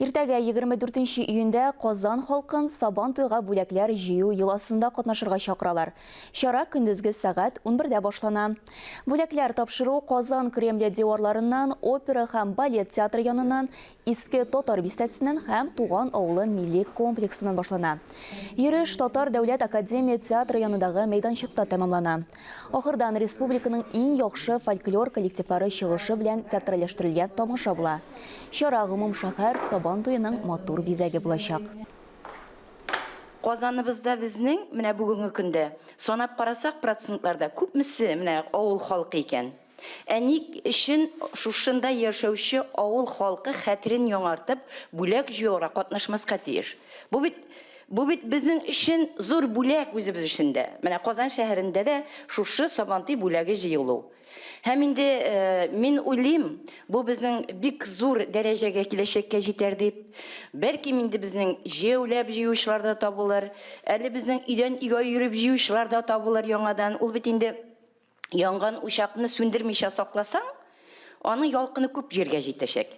Иртәгә 24 нче июньдә Казан халкын Сабантуйга бүләкләр җыю йоласында катнашырга чакыралар. Чара көндезге сәгать унбердә башлана. Бүләкләр тапшыру Казан Кремле диварларыннан, Опера һәм балет театры яныннан, Иске Татар бистәсеннән һәм Туган авылы милли комплексыннан башлана. Йөреш Татар дәүләт академия театры янындагы мәйданчыкта тәмамлана. Ахырдан республиканың иң яхшы фольклор коллективлары чыгышы белән театральләштерелгән тамаша була. Чара гомумшәһәр Сабан туеның матур бизәге булачак. Казаныбызда безнең менә бүгенге көндә, санап карасак процентларда, күпмесе менә авыл халкы икән? Ә ник өчен шушында яшәүче авыл халкы хәтерен яңартып, бүләк җыюга катнашмаска тиеш? Бу бит бу бит безнең өчен зур бүләк үзебез өчен дә. Менә Казан шәһәрендә дә шушы Сабантуй бүләге җыелу. Һәм инде мин уйлыйм, бу безнең бик зур дәрәҗәгә киләчәккә җитәр дип. Бәлкем инде безнең җәяүләп җыючылар да табылыр, әле безнең өйдән өйгә йөреп җыючылар да табылыр яңадан. Ул бит инде янган учакны сүндермичә сакласаң, аның ялкыны күп җиргә җитәчәк.